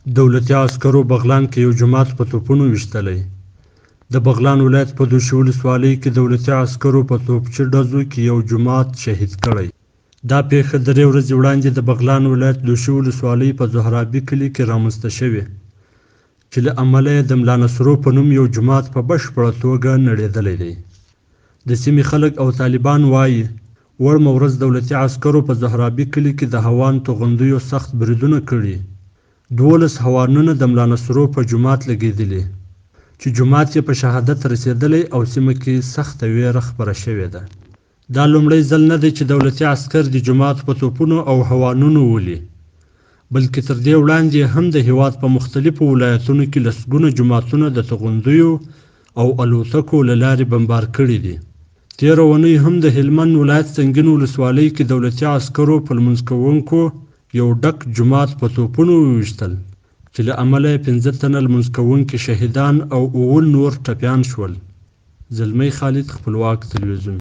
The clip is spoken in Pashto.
دولتي عسکرو بغلان کې یو جومات په توپونو ویشتلی. د بغلان ولایت په دوشي ولسوالۍ کې دولتي عسکرو په توپچي ډزو کې یو جومات شهید کړی. دا پېښه درې ورځې وړاندې د بغلان ولایت دوشي ولسوالۍ په زهرابي کلي کې رامنځته شوې، چې له امله یې د ملا نصرو په نوم یو جومات په بشپړه توګه نړېدلی دی. د سیمې خلک او طالبان وايي، وړمه ورځ دولتي عسکرو په زهرابي کلي کې د هوان توغندیو سخت بریدونه کړي، 12 هوانونه د ملا نصرو په جومات لګېدلي، چې جومات یې په شهادت رسېدلی او سیمه کې سخته وېره خپره شوې ده. دا لومړی ځل نه دی چې دولتي عسکر د جومات په توپونو او هوانونو ولي، بلکې تر دې وړاندې هم د هېواد په مختلفو ولایتونو کې لسګونه جوماتونه د توغندیو او الوتکو له لارې بمبار کړي دي. تېره اونۍ هم د هلمند ولایت سنګین ولسوالۍ کې دولتي عسکرو په لمونځ کوونکو یو ډک جومات په توپونو وویشتل، چې له امله یې 5 تنه لمونځ کوونکي شهیدان او 7 نور ټپیان شول. زلمی خالد، خپلواک تلویزیون.